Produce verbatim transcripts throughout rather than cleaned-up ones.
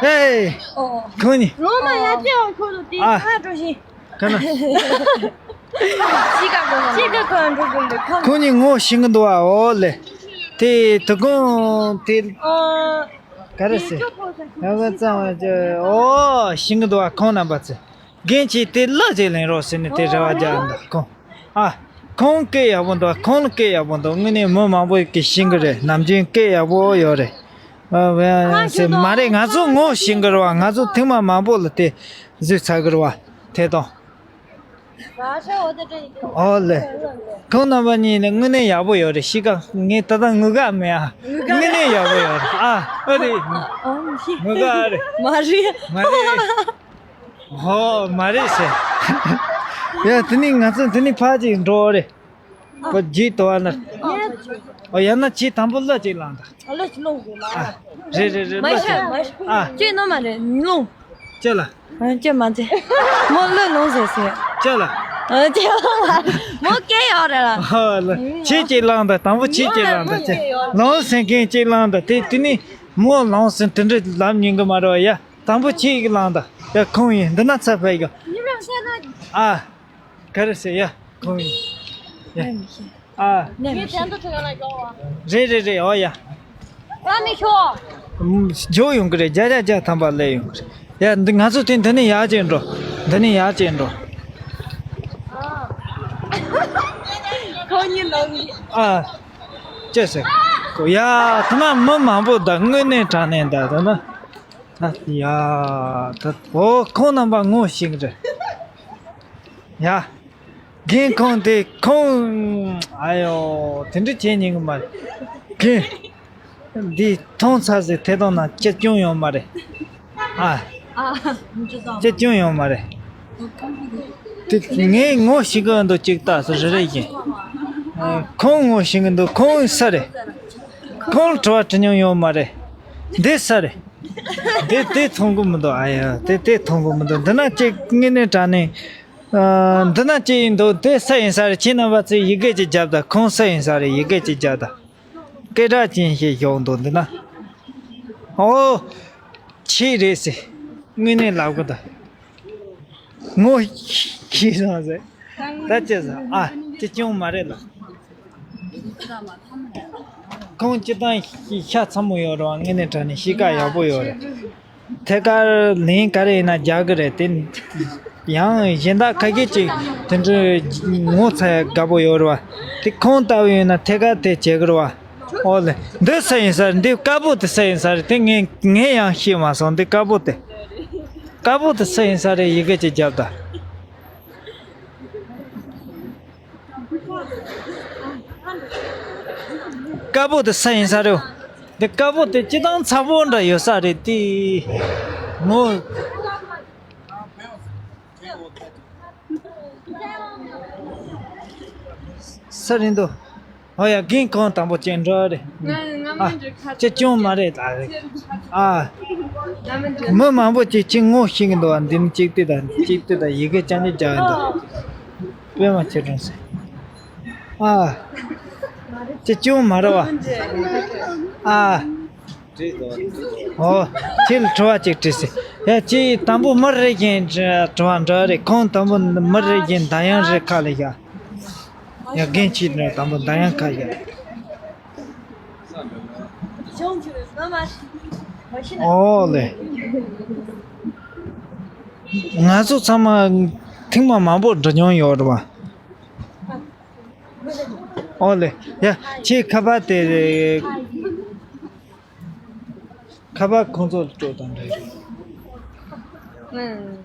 ཨེ། ཨོ། ཁོང་གཉིས། ལོ་མ་ཡ་ཅེ་ཁོ་ལོ་དེ། ཨ། ཁ་འགྲོ་ཤི། ཁ་ན། ཅི་ག་གོ་ཅི་ག་གོ་འགྲོ་གོ་འགྲོ་ཁོང་། ཁོང་གཉིས་ངོ་ཤེས་གི་འདུག་ཨ། ཨོ་ལེ། དེ་དུ་གོང་དེ། ཨོ། ག་རེ་ཟེར། ཡ་ག་ཙང་བ་ཅེ། ཨོ་ཤེས་གི་འདུག་ཨ། ཁོང་རྣམ་པ་ཚོ། རྒན་ཁྱེད་དེ་གླུ་ཅིག་ལེན་རོགས་ཟེར་ནས་དེ་རེ་བ་རྒྱག་འདུག་ཁོང་། ཨ། ཁོང་སྐད་ཡག་པོ་འདུག་ཁོང་ལ་སྐད་ཡག་པོ་འདུག་དངོས་གནས་མི་མང་པོ་གིས་ཤེས་གི་རེད། ནམ་རྒྱུན་སྐད་ཡག་པོ་ཡོད་རེད། ཨ། ཟེར་མ་རེད། ང་ཚོ་ངོ་ཤེས་གི་རེད་བ། ང་ཚོ་ཐེངས་མ་མང་པོ་ལ་དེ་བཟོས་ཚར་གི་རེད་བ། དེ་དང་། ཨོ་ལེ། ཁོང་རྣམ་པ་གཉིས་ནི་དངོས་གནས་ཡག་པོ་ཡོད་རེད། གཤིས་ཀ་ངས་ད་ལྟ་ངུ་ག་མེད་ཨ། དངོས་གནས་ཡག་པོ་ཡོད་རེད་ཨ། ཨ་རེད། ངུ་ག་རེད། མ་རེད། མ་རེད། ཧོ། མ་རེད་ཟེར། ཡ་དེ་ནི་ང་ཚོ་དེ་ནི་ཕར་ཅིག་འགྲོ་རེད། ཁོ་རྗེས་དོ་བ་ན། ཨོ་ཡང་ན་ཅི་དང་པོ་གླུ་ཅིག་བླངས་དང་། གླུ་ཅིག་བླངས་དགོས་མ། ཨ། རེད་རེད་རེད། མ་གླུ་ཤེས་ཅིག་མ་ཤེས། ཨ། ཅི་ནོ་མ་རེད་བླངས། ཅི་ལ། ཨ། ཅི་མ་ཚེ། མོ་གླུ་བླངས་ཟེར་ཟེར། ཅི་ལ། ཨ། ཅི་བླངས་མ་རེད། མོ་སྐད་ཡོད་རེད་ལ། ཨ་ལ། ཁྱེད་ཅིག་བླངས་དང་། དང་པོ་ཁྱེད་ཅིག་བླངས་དང་། ཅི་བླངས་ཟེར་མཁན་ཅིག་བླངས་དང་། དེ་དེ་ནི་མོ་བླངས་ཟེར་དེ་འདྲ་ལབ་ཉན་གི་མ་རེད་བ་ཡ། དང་པོ་ཁྱེད་ཀྱིས་བླངས་དང་། ཡ་ཁོང་ཡིན་འདི་ན་ཚ་ཕ་ཡི་ག་ཨ། ག་རེ་ཟེར་ཡ། ཁོང་ཡིན། ཡ། ཨ། ངས་དན་དུ་ཁྲི་ག་ལ་ཡོང་བ། རེད་རེད་རེད། ཨོ་ཡ། ང་མི་ཤོག་ཇོ་ཡོང་གི་རེད། བརྒྱ་ཆ་བརྒྱ་ཐམ་པ་ལས་ཡོང་གི་རེད། ཡ་འདི་ང་ཚོ་དེ་འདི་ནས་ཡར་ཅིག་འགྲོ། འདི་ནས་ཡར་ཅིག་འགྲོ། ཁོང་གཉིས་ལོག་གི། ཨ། ཅི་ཟེར། ཡ་ཐ་ན་མི་མང་པོ་ད་དངོས་གནས་དྲང་གནས་ད་ད་ན། ད་ཡ་ད་ཨོ་ཁོང་རྣམ་པ་ངོ་ཤེས་གི་རེད། ཡ། རྒན་ཁོང་དེ་ཁོང་། ཨ་ཡོ། དེ་འདྲ་བྱེད་ཉན་གི་མ་རེད། རྒན། འདི་མཐོང་ཚར་ཟེར་ཐད་གཏོང་ན་ཅི་སྐྱོན་ཡོད་མ་རེད། ཨ། ཅི་སྐྱོན་ཡོད་མ་རེད། དེ་ངས་ངོ་ཤེས་གི་འདུག་ཅིག་ལྟ་སོ་རེ་རེ་བཞིན། ཁོང་ངོ་ཤེས་གི་འདུག་ཁོང་ས་རེད། ཁོང་དྲི་བ་དྲི་མྱོང་ཡོད་མ་རེད། འདི་ས་རེད། འདི་དེ་མཐོང་གི་མི་འདུག་ཨ་ཡ་དེ་དེ་མཐོང་གི་མི་འདུག་འདི་ན་ཅིག་དངོས་གནས་དྲང་གནས། ཨ། འདི་ན་ཅི་ཡིན་འདུག་དེ་ས་ཡིན་ས་རེད། ཁྱེད་རྣམ་པ་ཚོས་ཡི་གེ་ཅིག་རྒྱབ་དང་། ཁོང་ས་ཡིན་ས་རེད། ཡི་གེ་ཅིག་རྒྱབ་དང་། སྐད་གྲགས་ཅན་ཞིག་ཞོག་འདུག་འདི་ན། ཨོ། ཁྱེད་རེད་ཟེར། དངོས་གནས་ལབ་གི་འདུག་ངོ་ཤེས་སོང་ཟེར། ད་ཅི་ཟེར། ཨ། ཅི་སྐྱོན་མ་རེད་ལ། ཁོང་སྤྱིར་བཏང་ཤ་ཚ་མོ་ཡོད་རེད་བ། དངོས་གནས་དྲང་གནས་གཤིས་ཀ་ཡག་པོ་ཡོད་རེད། ཐད་ཀར་ལན་ག་རེ་ཡིན་ན་རྒྱག་གི་རེད་དེ། ཡང་གཞན་དག་ཁ་ཤས་ཅིག་དེ་འདྲའི་ངོ་ཚ་ཡ་དགའ་པོ་ཡོད་རེད་བ། དེ་ཁོང་ལྟ་བུ་ཡིན་ན་ཐད་ཀར་དེ་བྱེད་གི་རེད་བ། ཨོ་ལེ། འདི་ས་ཡིན་ས་རེད། འདི་དཀར་པོ་དེ་ས་ཡིན་ས་རེད། དེ་ངས་ངས་ཡང་ཤེས་མ་སོང་། འདི་དཀར་པོ་དེ། དཀར་པོ་དེ་ས་ཡིན་ས་རེད། ཡི་གེ་ཅིག་རྒྱབ་དང་། དཀར་པོ་དེ་ས་ཡིན་ས་རེད། འདི་དཀར་པོ་དེ་སྤྱིར་བཏང་ཚ་པོ་འདྲ་ཡོད་ས་རེད་དེ། ངོ་ས་རེད་འདུག་ཨོ་ཡ། རྒན་ཁོང་དང་པོ་ཅན་འགྲོ་རེད། ང་ང་ཨ། མི་འགྲོ་ཁ། ཅི་སྐྱོན་མ་རེད་ད་རེད། ཨ། ང་མི་འགྲོ། མི་མང་པོ་ཅིག་ཅིག་ངོ་ཤེས་གི་འདུག་བ། འདི་ནི་གཅིག་ལྟོས་དང་གཅིག་ལྟོས་དང་ཡི་གེ་རྐྱང་རྐྱང་རྒྱག་གི་འདུག་དཔེ་མ་ཁྱེར་རུང་ཟེར། ཨ། ཅི་སྐྱོན་མ་རེད་བ། ཨ། ཨོ། ཁྱེད་ལ་དྲི་བ་ཅིག་དྲིས་ཟེར། ཡ་ཅི་དང་པོ་མི་རེ་བཞིན་དྲི་བ་འདྲ་རེད། ཁོང་དང་པོ་མི་རེ་བཞིན་འདམ་ཡང་རེ་ཁ་ལ་ཡ། ཡ་རྒན་ཁྱེད་ནས་དང་པོ་འདམ་ཡང་ཁ་ཡ། ཨོ་ལེ། ང་ཚོ་ཚང་མ་ཐེངས་མ་མང་པོ་འགྲོ་མྱོང་ཡོད་རེད་བ། ཨོ་ལེ། ཡ་ཁྱེད་ཁ་པར་དེ། ཁ་པར་ཁོང་ཚོ་ལ་སྤྲོད་དང་འདྲ་རེད། ཨང་།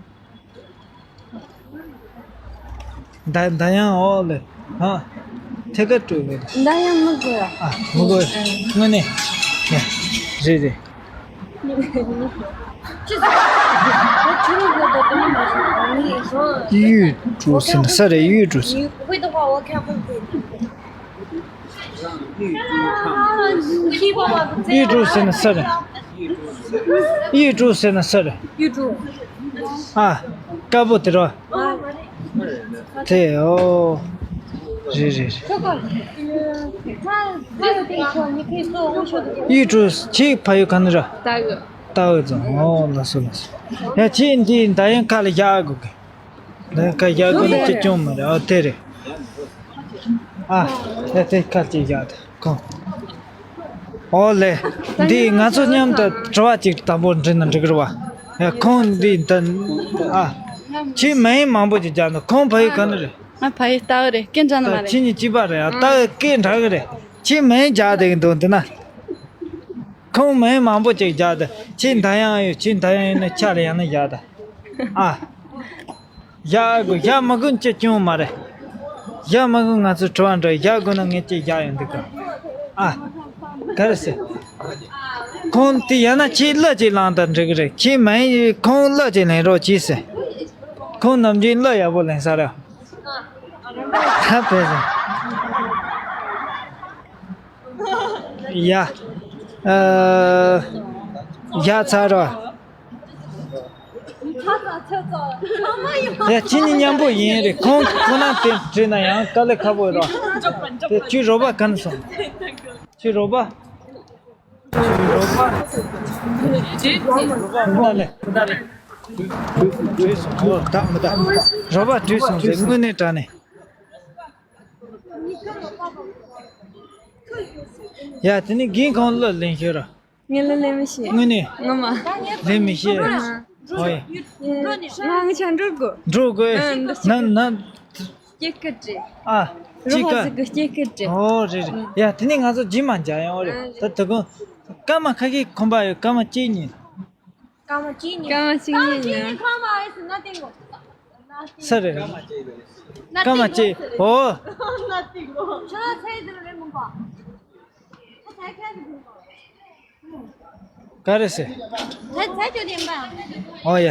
ད་ད་ཡང་ཨོ་ལེ། ཧ། ཐད་ཀར་སྤྲོད་དགོས། ད་ཡང་མི་དགོས། ཨ། མི་དགོས། དངོས་གནས། ཡ། རེད་རེད། ཡུས་ཀྲུའུ་ཟེར་ན་ས་རེད། ཡུས་ཀྲུའུ་ཟེར། 玉珠是那色的，玉珠是那色的。玉珠。啊，搞不得了。对哦，是是是。这个，它，它有点小，你可以做无数的。玉珠，这朋友看得着。大哥。ལྟ་བུ་ཙང་། ཨོ་ལགས་སོ་ལགས་སོ། ཡ་ཁྱེད་འདི་འདར་དབྱངས་ཁ་ལ་བཞག་དགོས་གི། འདར་དབྱངས་ཁ་བཞག་དགོས་ན་ཅི་སྐྱོན་མ་རེད། ཨོ་དེ་རེད། ཨ་ཡ་དེ་ཁ་ཅིག་བཞག་དང་ཁོང་། ཨོ་ལེ། འདི་ང་ཚོ་མཉམ་དུ་དྲི་བ་ཅིག་དང་པོ་འདྲི་ན་འགྲིག་གི་རེད་བ། ཡ་ཁོང་འདི་འདི། ཨ་ཁྱེད་མིང་མང་པོ་ཅིག་བརྒྱབ་འདུག་ཁོང་ཕ་ཡུལ་ག་ནས་རེད། ང་ཕ་ཡུལ་རྟ་བོ་རེད། སྐད་འདྲ་ནི་མ་རེད། ཁྱེད་གཉིས་གཅིག་པ་རེད། ཨ་རྟ་བོའི་སྐད་འདྲ་གི་རེད། ཁྱེད་མིང་བརྒྱབ་བསྡད་ཀྱི་འདུག་འདི་ན། ཁོང་མིང་མང་པོ་ཅིག་བརྒྱབ་འདུག་ཁྱེད་འདར་དབྱངས་ཡོད། ཁྱེད་འདར་དབྱངས་ཡོད་ན་ཆ་ལ་ཡང་ན་བཞག་ད། ཨ། བཞག་དགོས། བཞག་མ་དགོས་ཅི་སྐྱོན་མ་རེད། བཞག་མ་དགོས། ང་ཚོས་དྲི་བ་འདྲི། བཞག་དགོས་ན་ངས་ཅི་བཞག་ཡོང་འདུག་ག་ཨ། ག་རེ་ཟེར། ཁོང་དེ་ཡང་ན་ཁྱེད་གླུ་ཅིག་བླངས་དང་འགྲིག་གི་རེད། ཁྱེད་མིན་ཁོང་གླུ་ཅིག་ལེན་རོགས་གྱིས་ཟེར། ཁོང་ནམ་རྒྱུན་གླུ་ཡག་པོ་ལེན་ས་རེད། ད་ཕེབས་ཟེར། ཡ། ཨ། ཡ་ཚ་རོ། ཡ་ཁྱེད་གཉིས་མཉམ་པོ་ཡིན་རེད། ཁོང་ཁོ་ན་དེ་བྲིས་ན་ཡང་དཀའ་ལས་ཁག་པོ་རེད། དེ་ཁྱོད་རོགས་པ་ག་ནས་སོང་། ཁྱོད་རོགས་པ། ཁྱོད་རོགས་པ། རོགས་པ་ནས་བྲིས་སོང་། འོ་ད་མི་ད། རོགས་པ་བྲིས་སོང་ཟེར་དངོས་གནས་དྲང་གནས། ཡ་དེ་ནས་རྒན་ཁོང་གླུ་ལེན་ཤོད་ར། ངས་གླུ་ལེན་མི་ཤེས། དངོས་གནས། ངོ་མ། ལེན་མི་ཤེས། ཨ། ཨོ་ཡ། ང་ང་ཆ་འགྲོ་དགོས། འགྲོ་དགོས། ཨ། ན་ན། སྐྱེ་སྐད་རེད། ཨ། རོ་ཅི་ཧ་ག་ཟིག་གི་སྐྱེ་སྐད་རེད། ཨོ་རེད་རེད། ཡ་དེ་ནས་ང་ཚོ་རྗེས་མ་མཇལ་ཡོང་རེད། ཨ། ད་དེ་གོང་སྐར་མ་ཁ་ཤས་ཁོམ་པ་ཡོད། སྐར་མ་གཅིག་གཉིས། སྐར་མ་གཅིག་གཉིས། སྐར་མ་གཅིག་གཉིས་ནི། ས་རེད་རེད། སྐར་མ་གཅིག་ཨོ། ག་རེ་ཟེར། ཨོ་ཡ།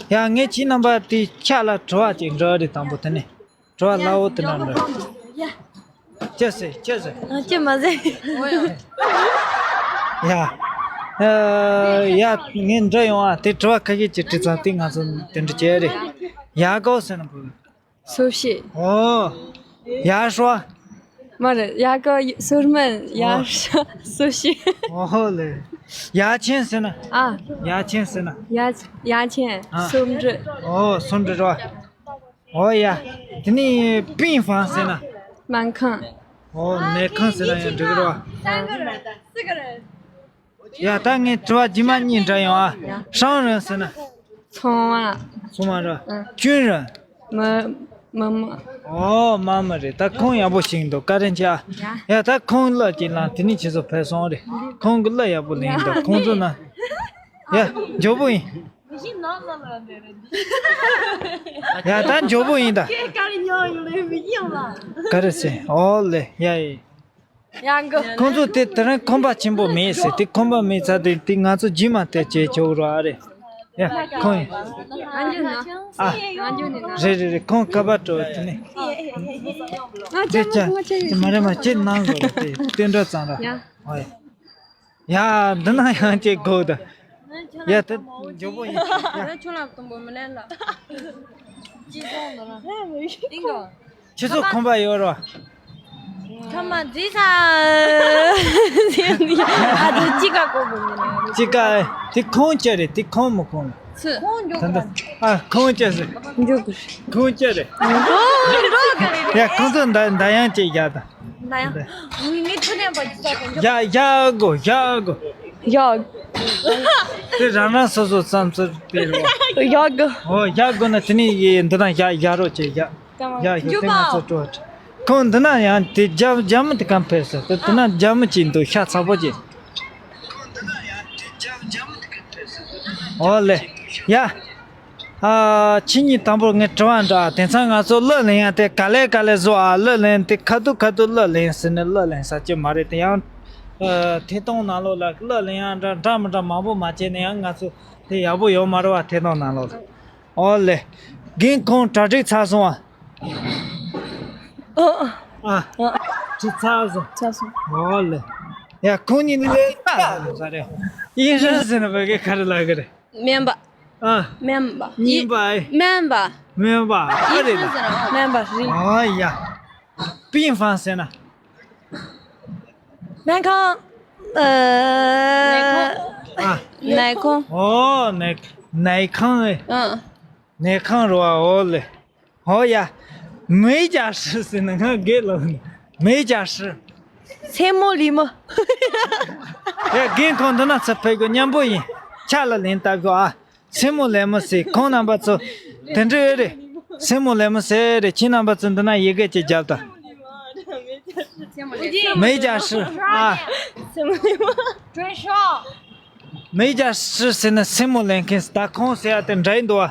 ཡ་ངས་ཁྱེད་རྣམ་པ་དེ་ཆ་ལ་དྲི་བ་ཅིག་འདྲི་རེད། དང་པོ་དེ་ནས་དྲི་བ་སླ་བོ་དེ་འདྲ་འདྲི། ཅི་ཟེར་ཅི་ཟེར། ཨ་ཅི་མ་ཟེར། ཡ། ཨ། ཡ་ངས་འདྲི་ཡོང་ཨ། དེ་དྲི་བ་ཁ་ཤས་ཅིག་དྲི་ཙང་དེ་ང་ཚོ་དེ་འདྲ་བྱས་རེད། ཡ་གོ་ཟེར་ན་བོ། སོ་ཤི། ཨོ། ཡ་ཧྲོ། མ་རེད། ཡ་གོ་སོར་མན། ཡ་ཧྲོ་སོ་ཤི། ཨོ་ལེ། ཡ་ཆེན་ཟེར་ན། ཨ། ཡ་ཆེན་ཟེར་ན། ཡ་ཡ་ཆེན། ཨ། སོམ་འབྲི། ཨོ་སོམ་འབྲི་རོ། ཨོ་ཡ། དེ་ནས་པིན་ཧྥང་ཟེར་ན། སྨན་ཁང་། ཨོ་ནད་ཁང་ཟེར་ན་ཡང་འགྲིག་གི་རེད་བ། ཡ་ད་ངས་དྲི་བ་རྗེས་མ་གཉིས་འདྲི་ཡོང་ཨ། ཧྲང་རེན་ཟེར་ན། ཚོང་བ། ཚོང་བ་རེད། ཨ། ཅུན་རེན། མ་མ་མ། ཨོ་མ་མ་རེད། ད་ཁོང་ཡག་པོ་ཞིག་འདུག་བཀའ་དྲིན་ཆེ་ཨ། ཡ་ད་ཁོང་གླུ་ཅིག་བླངས། དེ་ནས་ཁྱེད་ཚོ་ཕེབས་སོང་རེད། ཁོང་གི་གླུ་ཡག་པོ་ལེན་འདུག་ཁོང་ཚོ་ན། ཡ་མགྱོགས་པོ་ཡིན། ཡ་ད་མགྱོགས་པོ་ཡིན་ད། ག་རེ་ཟེར། ཨོ་ལེ་ཡ་ཡི། ཡ་གོ། ཁོང་ཚོ་དེ་དེ་རིང་ཁོམ་པ་ཆེན་པོ་མེད་ཟེར། དེ་ཁོམ་པ་མེད་ཚར་དུས་དེ་ང་ཚོ་རྗེས་མ་དེ་བྱེད་ཆོག་རོགས་ཨ་རེད། ཡ་ཁོང་ཡིན། ང་འཇོན་ན། ཨ། ང་འཇོན་ནི་ན། རེད་རེད་རེད། ཁོང་ཁ་པར་སྤྲོ་དེ་ནས། ང་དེ་ཅག་ཅག་དེ་མ་རེད་མ་ཁྱེད་གནང་དགོས་རེད། དེ་དེ་འདྲ་ཙང་ར། ཡ། ཨོ་ཡ། ཡ་འདི་ན་ཡང་ཅིག་དགོས་ད། ཡ་ད་མགྱོགས་པོ་ཡིན། ཡ། ང་ཆུང་ལགས་དང་པོ་མི་ལེན་ལ། ཅི་སོང་ལ། ཨིན་གོ། ཁྱེད་ཚོ་ཁོམ་པ་ཡོད་རོ། ཁ་མ་འཛིན་ས། ཨ་དེ་ཅི་ག་གོ་གོ་མི་ལེན། ཅི་ག་དེ་ཁོང་ཅི་རེད། དེ་ཁོང་མི་ཁོང་། ཚུ། ད་ད། ཨ་ཁོང་ཅི་ཟེར། འཇུག་གི། ཁོང་ཅི་རེད། ཨོ་འགྲོ་གི་རེད། ཡ་ཁོང་ཚོ་འདར་འདར་དབྱངས་ཅིག་བཞག་ད། ན་ཡང་། ངའི་ཐུགས་ལེན་པ་ཅི་ས་དང་། ཡ་ཡ་གོ་ཡ་གོ། ཡ། དེ་རང་རང་སོ་སོ་བསམ་ཚུལ་དེ་རེད་བ། ཡ་གོ། ཨོ་ཡ་གོ་ན་དེ་ནས་ཡི་འདི་དང་ཡ་ཡ་རོ་ཅེ་ཡ། ཡ་ཡོད་དེ་ང་ཚོ་སྤྲོ་བ། ཁོང་འདི་ན་ཡང་དེ་རྒྱ་རྒྱ་མི་དེ་གམ་ཕེབས་སོ། དེ་དེ་ན་རྒྱ་མི་ཅིག་འདུག་ཤ་ཚ་པོ་ཅིག་ཨོ་ལེ། ཡ། ཨ། ཁྱེད་གཉིས་དང་པོར་ངས་དྲི་བ་འདྲི་ཨ། དེང་སང་ང་ཚོ་གླུ་ལེན་ཡ་དེ་ག་ལེ་ག་ལེ་བཟོ་ཨ། གླུ་ལེན་དེ་ཁ་ཐུག་ཁ་ཐུག་གླུ་ལེན་ཟེར་ནས་གླུ་ལེན་ས་ཅི་མ་རེད། དེ་ཡང་། ཨ། ཐད་གཏོང་ནང་ལོགས་ལ་གླུ་ལེན་ཡ་འདྲ་འདྲ་མི་འདྲ་མང་པོ་མ་བྱས་ན་ཡང་ང་ཚོ་དེ་ཡག་པོ་ཡོད་མ་རེད་བ། ཐད་གཏོང་ནང་ལོགས་ལ། ཨོ་ལེ། རྒན་ཁོང་གྲ་སྒྲིག་ཚར་སོང་ཨ། ཨ། ཨ། གྲ་སྒྲིག་ཚར་སོང་། ཚར་སོང་། ཨོ་ལེ། ཡ་ཁོང་གཉིས་ནི་ལས་ཀ་ཟ་རེད། ཡིན་ར་ཟེར་ན་བོད་སྐད་ག་རེ་ལབ་གི་རེད། སྨན་པ། ཨ། སྨན་པ། སྨན་པ་ཨེ། སྨན་པ། སྨན་པ་ཨ་རེད་ལ། སྨན་པ་རེད། ཨ་ཡ། པིན་ཧྥང་ཟེར་ན། སྨན་ཁང་། ཨ། ཨ། ནའི་ཁོང་། ཨོ་ནའི་ནའི་ཁང་ཨེ། ཨང་། ནའི་ཁང་རེད་བ། ཨོ་ལེ། ཨོ་ཡ། 美甲师 ཟེར་ན་ང་དགེ་ལགས་美甲师། སེན་མོ་ལེན་མི། ཡ་རྒན་ཁོང་འདི་ན་ཚུར་ཕེབས་དགོས། མཉམ་པོ་ཡིན། ཕྱག་ལ་ལན་བཏབ་དགོས་ཨ། སེན་མོ་ལེན་མི་ཟེར། ཁོང་རྣམ་པ་ཚོ་དེ་འདྲ་ཨེ་རེད། སེན་མོ་ལེན་མི་ཟེར་རེད། ཁྱེད་རྣམ་པ་ཚོ་འདི་ན་ཡི་གེ་ཅིག་རྒྱབ་དང་། 美甲师 ཨ། 美甲师 ཟེར་ན་སེན་མོ་ལེན་མཁན་ཟེར། ད་ཁོང་ཟེར་ཡ་དེ་འདྲ་ཡིན་འདུག་བ།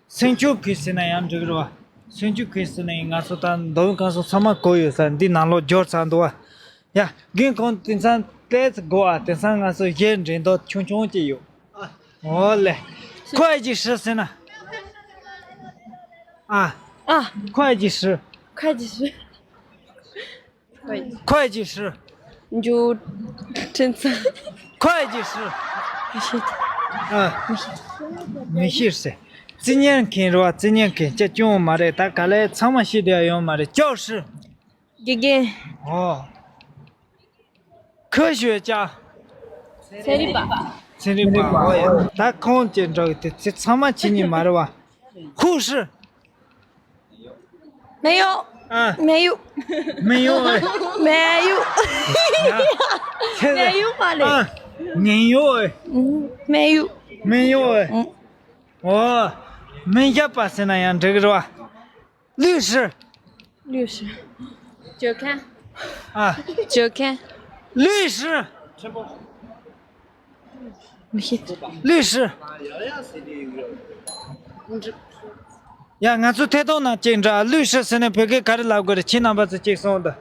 སེན་ཆུ་ཁུལ་ཟེར་ན་ཡང་འགྲིག་རེད་བ། སེན་ཆུ་ཁུལ་ཟེར་ན་ཡིན། ང་ཚོ་ད་མདོ་དབུས་ཁམས་གསུམ་ཚང་མ་གོ་ཡོད་ས། འདི་ནང་ལོགས་འབྱོར་ཚར་འདུག་བ། ཡ་རྒན་ཁོང་དེང་སང་ཏོག་ཙམ་དགོས་ཨ། དེང་སང་ང་ཚོ་གཞས་འགྲན་ཐོག་ཆུང་ཆུང་ཅིག་ཡོད། ཨོ་ལེ། 会计师 ཟེར་ན། ཨ། ཨ། 会计师། 会计师། 会计师། འཇུ། ཁྲིན་ཚང་། 会计师། ཨ། མི་ཤེས་ཟེར། 纪念品 རེད་བ། 纪念品 ཅི་ཅུང་མ་རེད། ད་ག་ལེ་ཚང་མ་ཤེས་བསྡད་ཡོད་མ་རེད། 教师། དགེ་རྒན། ཨོ། 科学家། ཚན་རིག་པ། ཚན་རིག་པ། ཨོ་ཡ། ད་ཁོང་ཅི་འདྲ་གི་དེ་ཚེ་ཚང་མ་ཁྱེད་གཉིས་མ་རེད་བ། 护士། 没有。 ཨ། 没有。 没有ཨེ། 没有。 ཡ། ཚེ་没有 མ་རེད། ཨ། 没有ཨེ། 嗯，没有。 没有ཨེ། 嗯。 ཨོ། མི་རྒྱབ་པ་ཟེར་ན་ཡང་འགྲིག་རེད་བ། 律师། 律师། 酒看。 ཨ། 酒看。 律师། 律师། ཡ་ང་ཚོ་ཐད་གཏོང་ནང་གཅིག་འདྲ། 律师 ཟེར་ན་བོད་སྐད་ག་རེ་ལབ་དགོས་རེད། ཁྱེད་རྣམ་པ་ཚོ་གཅིག་གསུངས་དང་།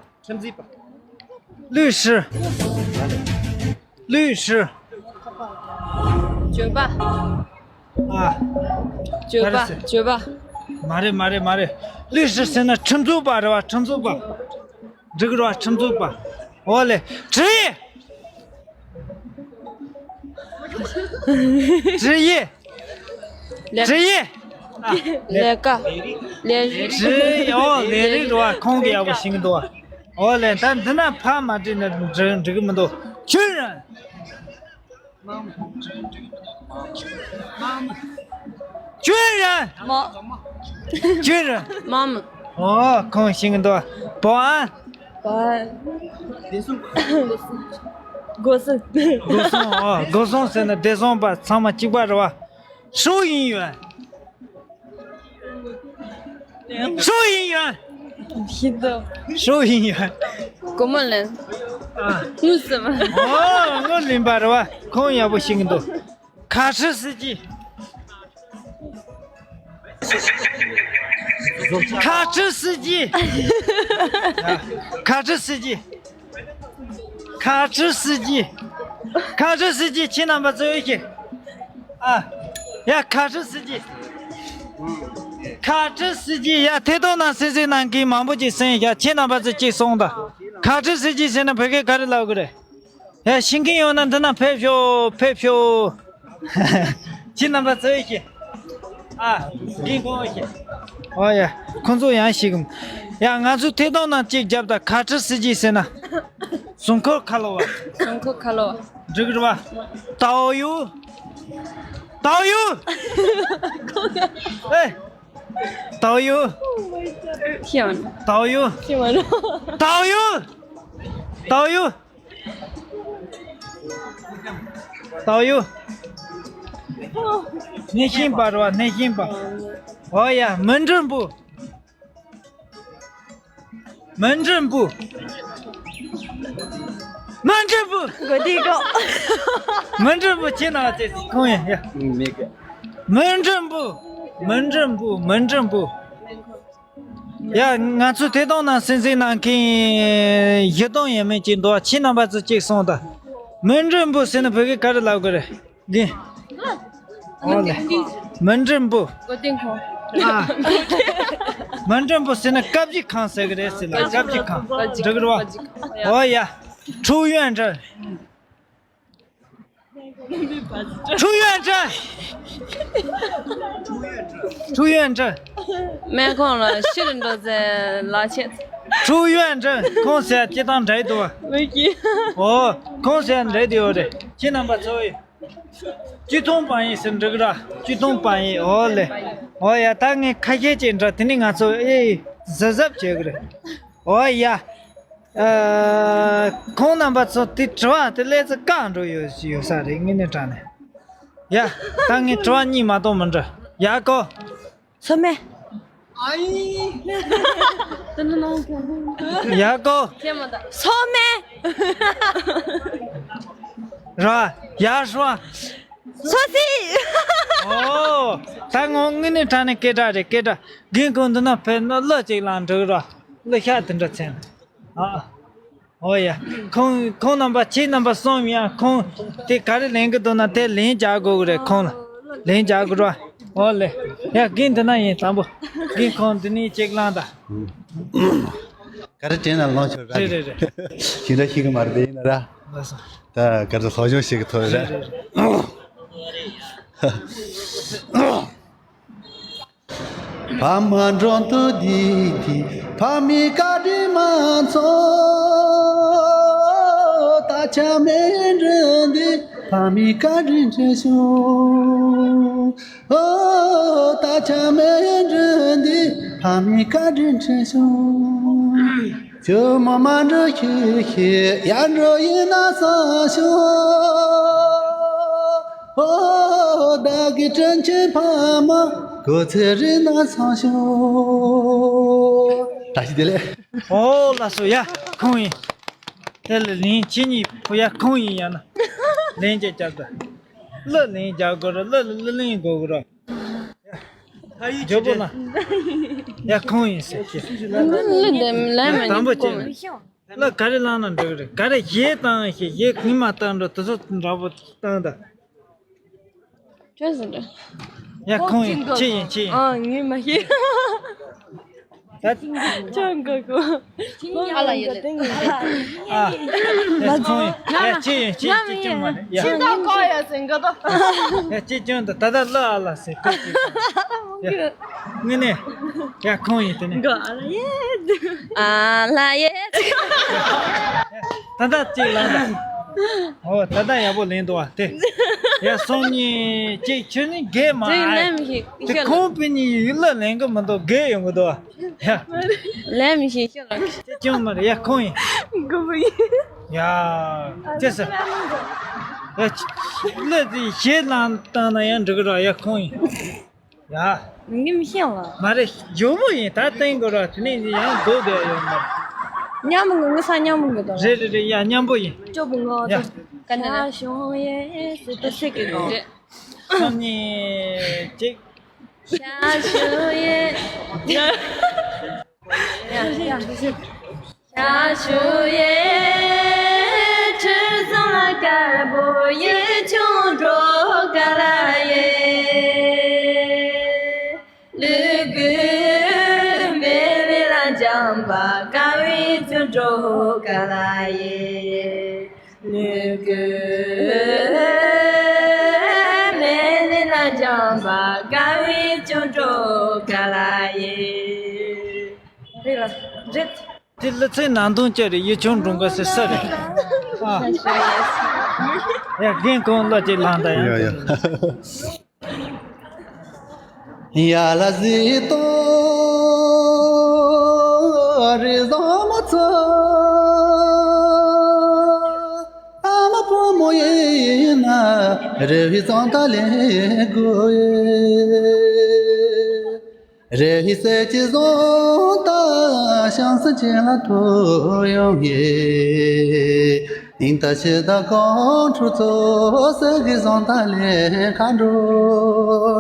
律师། 律师། 酒吧། ཨ། 酒吧། 酒吧། མ་རེད་མ་རེད་མ་རེད། 律师 ཟེར་ན་ཁྲིམས་རྩོད་པ་རེད་བ། ཁྲིམས་རྩོད་པ། འགྲིག་རེད་བ། ཁྲིམས་རྩོད་པ། ཨོ་ལེ། 职业། 职业། 职业། ལས། ཨ། ལས་ཀ། ལས་རིགས། 职业། ཨོ་ལས་རིགས་རེད་བ། ཁོང་གིས་ཡག་པོ་ཤེས་ཀྱི་འདུག་བ། ཨོ་ལེ། ད་འདི་ན་ཕ་མ་བྲིས་ན་འགྲིག་འགྲིག་གི་མི་འདུག 军人། 军人。 མོ། 军人། མོ་མོ། ཨོ་ཁོང་ཤེས་ཀྱི་འདུག 保安། 保安། 国胜。 国胜། ཨོ་国胜 ཟེར་ན་བདེ་སྲུང་པ། ཚང་མ་གཅིག་པ་རེད་བ། 收银员། 收银员། ཤེས་འདུག 收银员། སྒོར་མོ་ལེན། ཨ། དངུལ་སུམ། ཨོ་དངུལ་ལེན་པ་རེད་བ། ཁོང་ཡག་པོ་ཤེས་ཀྱི་འདུག 卡车司机། 卡车司机། 卡车司机། 卡车司机། 卡车司机 ཁྱེད་རྣམ་པ་ཚོས་ཤེས། ཨ། ཡ་卡车司机། 卡车司机། ཡ་ཐད་གཏོང་ནང་གསན་གཟིགས་གནང་མཁན་མང་པོ་ཅིག་གསན་ཡ། ཁྱེད་རྣམ་པ་ཚོས་གཅིག་གསུངས་དང་། 卡车司机 ཟེར་ན་བོད་སྐད་ག་རེ་ལབ་དགོས་རེད། ཡ་ཤེས་མཁན་ཡོད་ན་འདི་ན་ཕེབས་ཤོག་ཕེབས་ཤོག་ཁྱེད་རྣམ་པ་ཚོས་ཤེས། ཨ། རྒན་ཁོང་ཤེས། ཨོ་ཡ། ཁོང་ཚོ་ཡང་ཤེས་གི། ཡ་ང་ཚོ་ཐད་གཏོང་ནང་གཅིག་རྒྱབ་དང་། 卡车司机 ཟེར་ན། ཟུར་འཁོར་ཁ་ལོ་བ། ཟུར་འཁོར་ཁ་ལོ་བ། འགྲིག་རེད་བ། 导游། 导游། ཨེ། 导游། ཤེས་མ་འགྲོ། 导游། ཤེས་མ་འགྲོ། 导游། 导游། 导游། ནས་ཤིང་པ་རེད་བ། ནས་ཤིང་པ། ཨོ་ཡ། 门诊部། 门诊部། 门诊部། མགོ་དེ་གོ 门诊部 ཁྱེད་ན་ཅེ་ཁོང་ཡ་ཡ། མེད་གི 门诊部། 门诊部། 门诊部། ཡ་ང་ཚོ་ཐད་གཏོང་ནང་གསན་གཟིགས་གནང་མཁན་བཞི་སྟོང་ཡས་མས་ཅིག་འདུག་ཁྱེད་རྣམ་པ་ཚོ་གཅིག་གསུངས་དང་། 门诊部 ཟེར་ན་བོད་སྐད་ག་རེ་ལབ་དགོས་རེད། འདི། ཨོ་ལེ། 门诊部། སྒོ་བསྟེན་ཁང་། ཨ། 门诊部 ཟེར་ན་བཀའ་བཞི་ཁང་ཟེར་གི་རེད་ཟེར་ལ། བཀའ་བཞི་ཁང་། འགྲིག་གི་རེད་བ། ཨོ་ཡ། 出院证། 出院证། 出院证། སྨན་ཁང་ལ་ཕྱིར་འགྲོ་ཚེ་ལག་ཁྱེར། 出院证། ཁོང་ཟེར་སྤྱི་བཏང་འདྲ་ཡི་འདུག་བ། མི་གི་ཨོ། ཁོང་ཟེར་འདྲ་ཡི་འདུག་ཡོད་རེད། ཁྱེད་རྣམ་པ་ཚོ་ཡི། བཅུ་སྟོང་པ་ཡིན་ཟེར་འགྲིག་ར། བཅུ་སྟོང་པ་ཡིན། འོ་ལེ། འོ་ཡ། ད་ངས་ཁ་ཤས་ཅིག་འདྲ། དེ་ནི་ང་ཚོ་ཨེ་གཟབ་གཟབ་བྱེད་དགོས་རེད། འོ་ཡ། ཨ། ཁོང་རྣམ་པ་ཚོ་དེ་དྲི་བ་དེ་སླེབས་ཚེ་བཀག་འགྲོ་ཡོད་ཡོད་ས་རེད། དངོས་གནས་དྲང་གནས། ཡ། ད་ངས་དྲི་བ་གཉིས་མ་གཏོགས་མི་འདྲི། ཡ་ཀོ། སོ་མེ། ཨ་ཡི། ཡ་ཀོ། སོ་མེ། ར། ཡ་ཧྲ། སོ་སི། ཨོ། ད་ངོ་དངོས་གནས་དྲང་གནས་སྐད་གྲགས་རེད། སྐད་གྲགས། རྒན་ཁོང་འདི་ན་ཕེབས་ན་གླུ་གཅིག་བླངས་འགྲོ་གི་ར། གླུ་ཤག་དེ་འདྲ་མཚོན། ཨ། ཨོ་ཡ། ཁོང་ཁོང་རྣམ་པ། ཁྱེད་རྣམ་པ་གསུམ་ཡང་ཁོང་དེ་ག་རེ་ལེན་གི་འདུག་ན་དེ་ལན་རྒྱག་དགོས་གི་རེད། ཁོང་ལ་ལན་རྒྱག་དགོས་ར། ཨོ་ལེ། ཡ། རྒན་འདི་ན་ཡིན། དང་པོ་རྒན་ཁོང་འདི་ནས་གཅིག་བླངས་དང་། ག་རེ་དྲན་ན་ལོངས་ཆོག་ར། རེད་རེད་རེད། ཞིག་འདྲ་ཞིག་གི་མ་རེད། ཡིན་ན་ར། ལགས་སོ། ད་ག་ཚོད་སློབ་སྦྱོང་བྱེད་ཀྱི་ཐོག་རེད། ཕ་མ་འགྲོ་འདུག་འདི་འདི། ཕ་མའི་བཀའ་དྲིན་མ་ཚོམས། ད་ཆ་མེད་འགྲོ་འདི། ཕ་མའི་བཀའ་དྲིན་དྲན་ཤོག། ཨོ། ད་ཆ་མེད་འགྲོ་འདི། ཕ་མའི་བཀའ་དྲིན་དྲན་ཤོག། ཇོ་མོ་མ་འགྲོ་ཤེས་ཤེས། ཡར་འགྲོ་ཡིན་ན་བསམ་ཤོག། ཨོ། བདག་གི་དྲིན་ཆེན་ཕ་མ། གོ་ཚེ་རིང་ན་བསམ་ཤོག། བཀྲ་ཤིས་བདེ་ལེགས། ཨོ་ལགས་སོ། ཡ། ཁོང་ཡིན། དེ་ལ་ལན་ཁྱེད་གཉིས་ཕུ། ཡ། ཁོང་ཡིན། ཡང་ན་ལན་ཅིག་རྒྱབ་ད། གླུ་ལན་རྒྱག་དགོས་ར། གླུ་ལ་གླུ་ལེན་དགོས་གི་ར། ཇོ་བོ་ལ། ཡ། ཁོང་ཡིན་ཟེར་གྱི། གླུ་འདི་ལན་མ། དང་པོ་བྱས་ན་གླུ་ག་རེ་བླངས་ན་འགྲིག་རེད། ག་རེ་གཞས་བཏང་ཞེས། གཞས་ངས་མ་བཏང་འགྲོ། དེ་ཚོ་འདྲ་པོ་བཏང་ད། ཅོ་ཟིན་འགྲོ། ཡ། ཁོང་ཡིན། ཁྱེད་ཡིན། ཁྱེད་ཡིན། ཨ། ངས་མ་ཤེས། ད་ཅང་ག་གོ། ཨ་ལ་ཡེ་ལེ། ཨ། ཡ། ཁོང་ཡིན། ཡ། ཁྱེད་ཡིན། ཁྱེད་ཡིན། ཁྱེད་ཅུང་མ་རེད། ཡ། ཁྱེད་ད་གོ་ཡ་ཟིན་ག་ད། ཡ། ཁྱེད་ཅུང་ད། ད་ད་ལ་ཨ་ལ་ཟེར། ཁོ་ཅི། ཡ། དངོས་གནས། ཡ། ཁོང་ཡིན། དེ་ནས། གོ་ཨ་ལ་ཡེ། ཨ་ལ་ཡེ། ད་ལྟ་གཅིག་ལངས་དང་། ཨོ། ད་ལྟ་ཡག་པོ་ལེན་འདུག་བ་དེ། ཡ། སོང་ཉིན་གཅིག་ཁྱོད་ནི་རྒས་མ་ཨེ། དེ་ཁོང་པི་ནི་ཡུལ་ལ་ལེན་གི་མི་འདུག་རྒས་ཡོང་གི་འདུག་བ། ཡ། ལན་མི་ཤེས་ཤོད་ལ། དེ་ཅུང་མ་རེད། ཡ། ཁོང་ཡིན། དགོས་པ་ཡིན། ཡ། ཅི་ཟེར། ཡ། གླུ་དེ་གཞས་བླངས་བཏང་ན་ཡང་འགྲིག་གི་ར། ཡ། ཁོང་ཡིན། ཡ། ངས་མི་ཤེས་ལ། མ་རེད། ཇོ་མོ་ཡིན། ད་བསྟན་དགོས་ར། དེ་ནས་ཡང་སྡུག་བསྡད་ཡོད་མ་རེད། མཉམ་པོ་ངུ་ས། མཉམ་པོ་ངུ་དང་། རེད་རེད་རེད། ཡ། མཉམ་པོ་ཡིན། ཅོ་བོ་ངོ་། ཡ། ད་ནི་ཞོང་ཡེ་ཟེར་ཏེ་ཤེས་ཀྱི་ནོ། རེད། སང་ཉིན་གཅིག་ཤ་ཞུ་ཡེ། ཡ་ཡ། ཤ་ཞུ་ཡེ། ཆུ་བཟང་ལ་དཀར་པོ་ཡེ། ཆུང་འགྲོ་ག་ལ་ཡེ། ལུ་གུ་མེ་ལི་ལ་འཇམ་པ། དཀར་བའི་ཆུང་འགྲོ་ག་ལ་ཡེ། ལུ་གུ་མེ་ལི་ལ་འཇམ་པ། དཀར་བའི་ཆུང་འགྲོ་ག་ལ་ཡེ། རེད་ལ་རེད། དེ་གླུ་ཚིག་ནང་དོན་ཅི་རེད། ཡུལ་ཆུང་འགྲོ་འགའ་ཟེར་ས་རེད། ཨ། ཡ། རྒན་ཁོང་གླུ་ཅིག་བླངས་དང་། ཡ། ཡ་ཡ། ཡ་ལ་ཟི་ཏོ་རི་བཟང་མ་ཚོ། ཨ་མ་བུ་མོ་ཡིན་ན་རི་བོའི་བཟང་ད་ལེན་དགོས་ཡེ། རེ་ཧི་སེ་ཅི་ཟོང་ད་ཤང་སེ་ཅི་ལ་ཐོ་ཡོང་ཡེ། ནིང་ད་ཤི་ད་གོང་ཁྲུ་ཚོ་སེ་གི་ཟོང་ད་ལེ་ཁ་འགྲོ་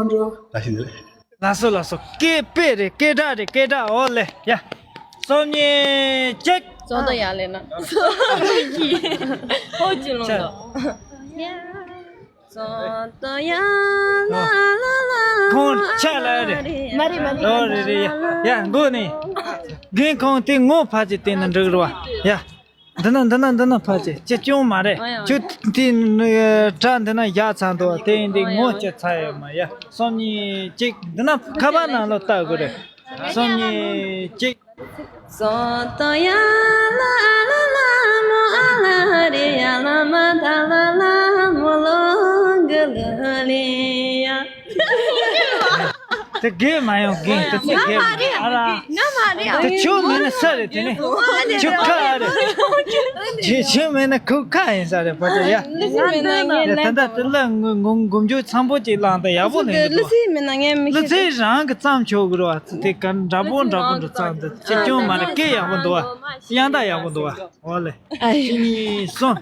འགྲོ། ད་ཤི་ལེ། ལགས་སོ་ལགས་སོ། སྐད་དཔེ་རེད། སྐད་གྲགས་རེད། སྐད་གྲགས། འོ་ལེ། ཡ། སོམ་ཉི་གཅིག་ཙོ་ཏོ་ཡ་ལེ་ན། ཧོ་ཅི་ལོང་དོ། ཙོ་ཏོ་ཡ་ལ་ལ་ལ། ཁོང་ཆ་ལ་རེད། མ་རེད་མ་རེད། ཨོ་རེད་རེད། ཡ་ཡ། མགོ་ནས། རྒན་ཁོང་དེ་ངོ་ཕ་ཅིག་བསྟན་ན་འགྲིག་རེད་བ། ཡ། འདི་ན་འདི་ན་འདི་ན་ཕ་ཅིག་ཅི་ཅུང་མ་རེད། ཨོ་ཡ། ཁྱོད་དེ་གྲ་འདི་ན་བཞག་ཚར་འདུག་དེ་ཡིན་དུས་ངོ་ཅི་ཚ་ཡོད་མ། ཡ། སོམ་ཉི་གཅིག་འདི་ན་ཁ་པར་ནང་ལོག་ལྟ་དགོས་རེད། སོམ་ཉི་གཅིག་ཙོ་ཏོ་ཡ་ལ་ལ་ལ་མོ་ཨ་ལ་རི་ཡ་ལ་མ་ད་ལ་ལ་མོ་ལོ་ དེ་དགེ་མ་ཡོང་དགེ་དེ་ཚོ་དགེ་མ་རེད། ཨ་ར། ང་མ་རེད། དེ་ཆུ་མེད་ན་ས་རེད། དེ་ནི་ཆུ་ཁ་རེད། ཆུ་ཆུ་མེད་ན་ཁུག་ཁ་ཡིན་ས་རེད། ཕ་ཏ་ཡ། ལི་ཙི་མེད་ན་ངས་ཡ་ད་ལྟ་དེ་ལ་ངུ་ངུ་འགུམ་རྒྱུ་འཚམ་པོ་ཅིག་བླངས་ད་ཡག་པོ་ལེན་གི་ལི་འདུག་ཙི་མེད་ན་ངས་མི་ལི་ཤེས། ཙི་རང་གི་བརྩམས་ཆོག་གི་རེད་བ། དེ་ག་འདྲ་པོ་འདྲ་པོ་འདྲ་བརྩམས་ད་ཅི་ཅུང་མ་རེད། སྐད་ཡག་པོ་འདུག་བ། དབྱངས་རྟ་ཡག་པོ་འདུག་བ། འོ་ལེ། གཅིག་གཉིས་གསུམ།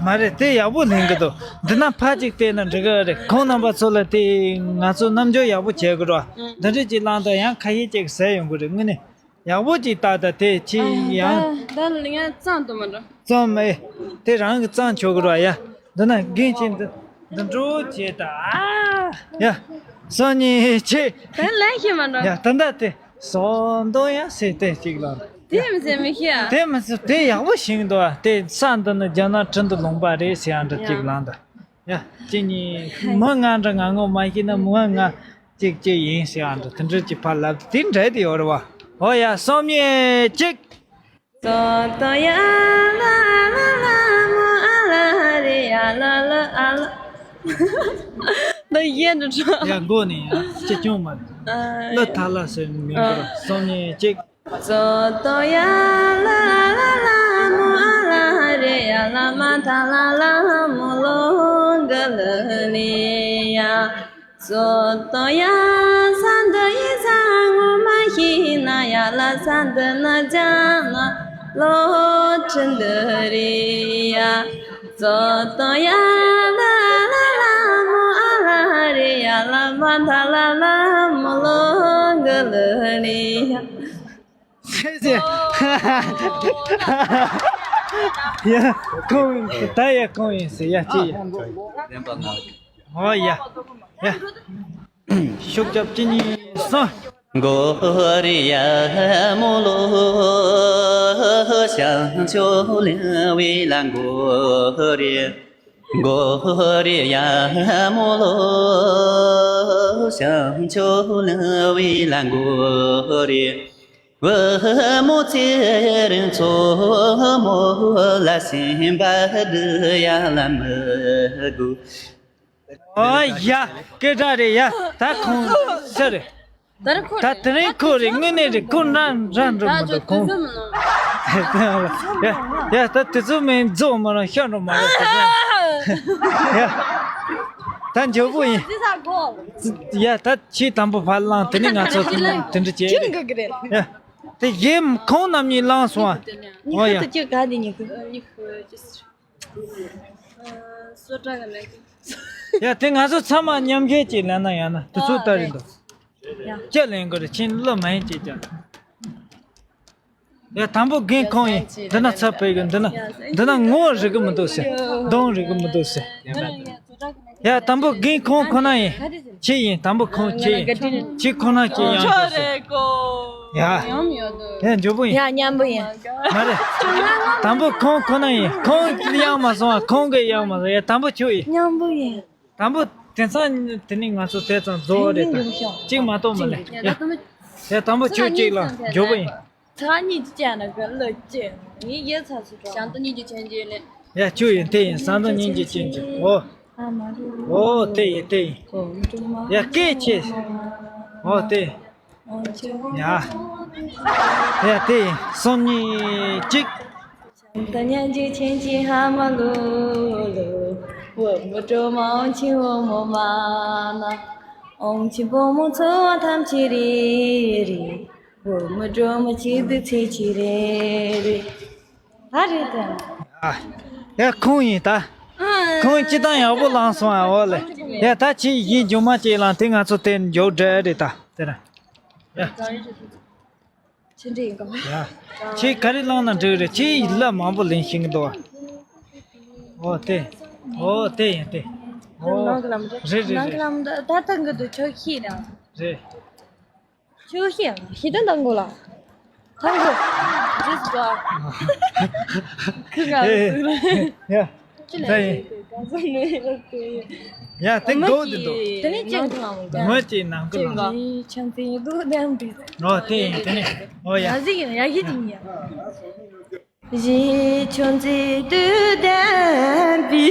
མ་རེད། དེ་ཡག་པོ་ལེན་གི་འདུག་འདི་ན་ཕར་ཅིག་བལྟས་ན་འགྲིག་གི་རེད། ཁོང་རྣམ་པ་ཚོ་ལ་དེ་ང་ཚོ་རྣམ་འགྱུར་ཡག་པོ་བྱེད་དགོས་ར། འདི་འདྲ་ཅིག་བླངས་དང་ཡང་ཁ་ཤས་ཅིག་ཟེར་ཡོང་གི་རེད། དངོས་གནས་ཡག་པོ་ཅིག་བཏགས་ད་དེ་ཅི་ཡང་། ད་ད་ལ་ཡང་གཙང་དུ་མ་འགྲོ། གཙང་མེད། དེ་རང་གི་གཙང་ཆོག་གི་ར་ཡ། འདི་ན་རྒན་ཁྱེད་འདི་འདི་འགྲོ་བྱེད་ད། ཨ་ཡ། སང་ཉིན་ཆེ། ད་ལན་ཞིག་མ་འགྲོ། ཡ་ད་ད་དེ། སོ་འདོན་ཡང་ཟེར་ཏེ་གཅིག་ལ། དེ་མི་ཟེར་མི་ཤེས་ཨ། དེ་མི་ཟེར་དེ་ཡག་པོ་ཞིག་འདུག་ཨ། དེ་ས་འདི་ནི་རྒྱ་ནག་ཁྲིན་ཏུ་ལུང་པ་རེད་ཟེར་ཡང་འདྲ་གཅིག་ལ་འདི། ཡ་གཅིག་གཉིས་མི་ང་འདྲ་ང་ངོ་མ་ཤེས་ན་མི་ང་གཅིག་གཅིག་ཡིན་ཟེར་ཡང་འདྲ་དེ་འདྲ་གཅིག་ཕར་ལབ་དེ་འདྲ་དེ་ཡོད་རེད་བ། ཨོ་ཡ་སོམ་ཉི་གཅིག་ད་ཡན་དུ་ཁྲོ། ཡ་མགོ་ནས་ཡ་ཅི་ཅུང་མ་རེད། ལ་ཐ་ལ་ཟེར་མི་འགོར་སོམ་ཉི་གཅིག་ཟེར་ཟེར། ཡ་ཁོང་ད་ཡ་ཁོང་ཡིན་ཟེར་ཡ་ཅི་ཡ། ཨོ་ཡ་ཡ། ཤུགས་རྒྱབ་གཅིག་གཉིས་གསུམ། ཨོ་ཡ། སྐད་གྲགས་རེད་ཡ། ད་ཁོང་ས་རེད། ད་དེ་རིང་ཁོ་རེད། དངོས་གནས་རེད། ཁོ་འདྲ་འདྲ་འགྲོ་མི་འདུག་ཁོང་། ཡ་ཡ་ད་དེ་ཚོ་མིན་རྫོགས་མ་རང་ཤ་འགྲོ་མ་རེད་དེ་ཚོ། ཡ་ད་མགྱོགས་པོ་ཡིན། ཡ་ད་ཆེས་དང་པོ་ཕར་བླངས། དེ་ནས་ང་ཚོ་དེ་ནས་དེ་འདྲ་བྱེད་རེད། ཡ་དེ་གཞན་ཁོང་རྣམ་གཉིས་བླངས་སོང་ཨ། ཨོ་ཡ། ཡ་དེ་ང་ཚོ་ཚང་མ་མཉམ་ཞལ་གྱིས་ལེན་ན་ཡང་ན་དུས་ཚོད་ལྟ་རེད་འདུག་ཅི་ལེན་དགོས་རེད། ཁྱེད་བློ་མ་ཡིན་ཅེས་ཀྱང་། ཡ་དང་པོ་རྒན་ཁོང་ཡིན། འདི་ན་ཚབ་བྱེད་གི། འདི་ན་འདི་ན་ངོ་རིག་གི་མི་འདུག་ཟེར། གདོང་རིག་གི་མི་འདུག་ཟེར། ཡ་དང་པོ་རྒན་ཁོང་ཁོ་ན་ཡིན། ཁྱེད་ཡིན། དང་པོ་ཁོང་ཁྱེད་ཡིན། ཁྱེད་ཁོ་ན་ཁྱེད་ཡང་ཁྱོད་ཟེར། ཡ། ཡ་མགྱོགས་པོ་ཡིན། ཡ་མཉམ་པོ་ཡིན། མ་རེད། དང་པོ་ཁོང་ཁོ་ན་ཡིན། ཁོང་ཡང་མ་སོང་བ། ཁོང་གིས་ཡང་མ་སོང་། ཡ་དང་པོ་ཁྱོད་ཡིན། མཉམ་པོ་ཡིན། དང་པོ་དེང་སང་དེ་ནི་ང་ཚོ་དེ་ཙམ་རྫོགས་རེད་ད། གཅིག་མ་གཏོགས་མ་ལེན། ཡ་དང་པོ་ཁྱོད་གཅིག་ལ་མགྱོགས་པོ་ཡིན། ཚ་གཉིས་ཀྱི་ཅན་ན་ག་ལ་ཅེ། ངའི་ཡེ་ཚ་སུ་གྲོགས། ཞང་ཏོ་གཉིས་ཀྱི་ཆན་ཅེ་ལེ། ཡ་ཁྱོད་ཡིན། དེ་ཡིན། ཞང་ཏོ་གཉིས་ཀྱི་ཆན་ཅེ། ཨོ། ཨོ་དེ་ཡིན། དེ་ཡིན། ཡ་སྐད་ཆེ། ཨོ་དེ། ཡ། ཡ་དེ་ཡིན། སོམ་ཉི་གཅིག་ད་རེད་དེ། ཡ་ཁོང་ཡིན་ད། ཁོང་སྤྱི་བཏང་ཡག་པོ་བླངས་སོང་ཨ། འོ་ལེ། ཡ་ད་ཁྱེད་གཞན་རྒྱུ་མ་ཅིག་བླངས། དེ་ང་ཚོ་དེ་མགྱོགས་འགྲོ་རེད་ད། དེ་ར། ཡ། ཆི་འདྲ་ཡིན་གོ། ཡ། ཁྱེད་ག་རེ་བླངས་ན་འགྲིག་རེད། ཁྱེད་ལ་མང་པོ་ལེན་ཤེས་ཀྱི་འདུག་ཨ། འོ་དེ། འོ་དེ་ཡིན་དེ། འོ། ནང་གི་ལམ་འདྲ། རེད་རེད་རེད། ནང་གི་ལམ་འདྲ་ད་ལྟ་འགི་འདུག་ཁྱོད་ཤེས་ན། རེད། ཆུ་ཤེས་ཤེས་ལྡན་དང་གོ་ལ། དང་གོ། ཁུ་ང་ཨེ། ཡ། ད་ཡིན། ཡ་དེ་གོ་དེ་འདུག་དེ་ནས་ཅི་ངོ་ཅིག་ནང་ཁུལ་ལ། ཆང་ཚིག་དུ་ལྡན་པའི། ཨོ་དེ་ཡིན་དེ་ནས། ཨོ་ཡ། ཡ་གཟིག་ཡིན། ཡ་གི་ཅིག་ཡིན། གཞི་ཆུང་ཚིག་དུས་ལྡན་པའི་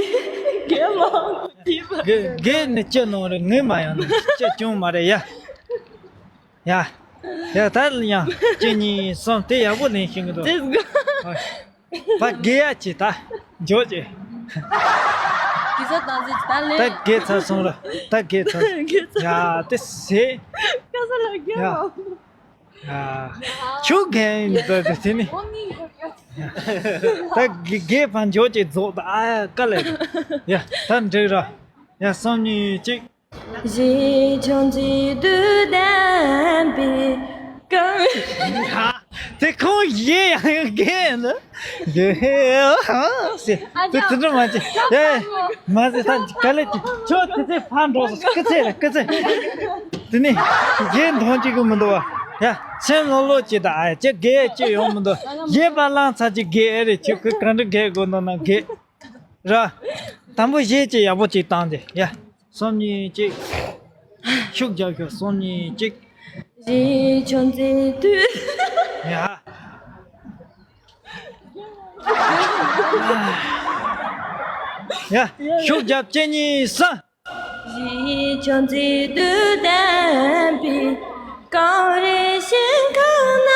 དགེ་མང་པོ་ཞིག་གི་དགེ་ནི་ཅི་ནོ་རེད། ངས་མ་ཡང་ནི་ཅི་ཅུང་མ་རེད་ཡ། ཡ། ཡ་ད་ཡང་གཅིག་གཉིས་གསུམ་དེ་ཡག་པོ་ལེན་ཤེས་གི་འདུག་ཨོ། ཕ་དགེ་ཡ་ཅི་ད་འཇོག་ཅི། གི་ས་དང་ཟིག་ད་ལེ། ད་དགེ་ཚར་སོང་ར། ད་དགེ་ཚར། དགེ་ཚར། ཡ་དེ་ཟེ། ཀ་ས་ལ་དགེ་ཡ། མང་པོ། ཨ། ཆུ་རྒན་ཡིན་ད་དེ་ནི། ད་དགེ་དགེ་ཕན་འཇོག་ཅིག་རྫོགས་ད། ཨ་ཀ་ལེ། ཡ་ད་འགྲིག་ར། ཡ་སང་ཉིན་གཅིག་གཞི་ཆུང་ཚིག་དུས་ལྡན་པའི་སྐབས། དེ་ཁོང་ཡེ་ཡང་ཡང་རྒན་ཡིན་ན། ཡེ་ཧེ་ཨ་ཧ་ཟེར། དེ་དེ་འདྲ་མ་བྱེད། ཡེ། མ་ཟེར་ད་ག་ལེ་ཅིག་ཁྱོད་དེ་ཚེ་ཕར་འགྲོ་སོང་། སྐུ་ཚེ་རེད་སྐུ་ཚེ། དེ་ནི་རྒན་མཐོང་གཅིག་གི་མི་འདུག་བ། ཡ་སེམས་ལོག་ལོག་བྱེད་ད། ཨ་ཅེ་རྒས་ཅི་ཡོང་མི་འདུག་ཡེ་པ་ལང་ཚ་ཅིག་རྒས་ཨེ་རེད། ཁྱོད་ཁོས་གང་འདྲ་རྒས་དགོས་འདུག་ན་རྒས་ར། དང་པོ་གཞས་ཅིག་ཡག་པོ་ཅིག་བཏང་སྟེ་ཡ། སོམ་ཉི་གཅིག་ཤུགས་རྒྱབ་ཤོག་སོམ་ཉི་གཅིག་གཞི་ཆུང་ཚིག་དུས། ཡ། ཡ། ཤུགས་རྒྱབ་གཅིག་གཉིས་གསུམ། གཞི་ཆུང་ཚིག་དུས་ལྡན་པའི་གངས་རི་ཞིང་ཁམས་ན།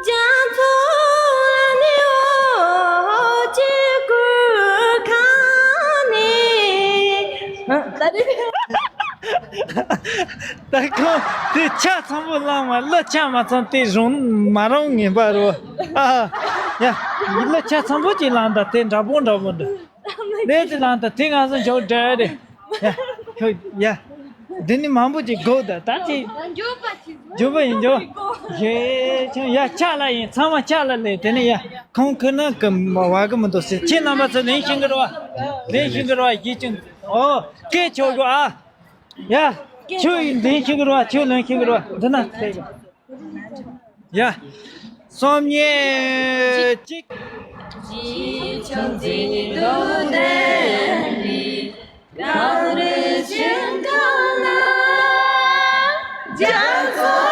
རྒྱ་མཚོ་ལ་ནི་འོ་ཅི་གུར་ཁ་ནི། ད་ཁོང་དེ་ཆ་ཚང་པོ་བླངས་མ། གླུ་ཆ་མ་ཚང་དེ་རུང་མ་རུང་ངན་པ་རོ། ཨ་ཡ། གླུ་ཆ་ཚང་པོ་ཅིག་བླངས་ད། དེ་འདྲ་པོ་འདྲ་པོ་འདུག་ལས་དེ་ལང་ད་དེ་ང་ཚོ་འཇོག་འདྲ་རེད། ཡ། ཁྱོད་ཡ། འདི་ནི་མང་པོ་ཅིག་དགོས་ད། ད་ཅིག་འཇོག་པ་ཅིག་འཇོག་པ་ཡིན་འཇོག་ཡེ་ཁྱོད་ཡ་ཆ་ལ་ཡིན། ཚང་མ་ཆ་ལ་ལས་དེ་ནི་ཡ། ཁོང་ཁུ་ནང་གི་བ་གི་མི་འདུག་ཟེར། ཁྱེད་རྣམ་པ་ཚོ་ལེན་ཤེས་གི་རེད་བ། ལེན་ཤེས་གི་རེད་བ། ཡིད་ཅན་ཨོ་སྐད་ཆོག་གི་ཨ། ཡ། ཁྱོད་ཡིན་ལེན་ཤེས་གི་རེད་བ། ཁྱོད་ལེན་ཤེས་གི་རེད་བ། འདི་ན་ལས། ཡ། སོམ་ཉི་གཅིག་གཞི་ཆུང་ཚིག་དུས་ལྡན་པའི་གངས་རི་ཞིང་ཁམས་ན། རྒྱ་མཚོ་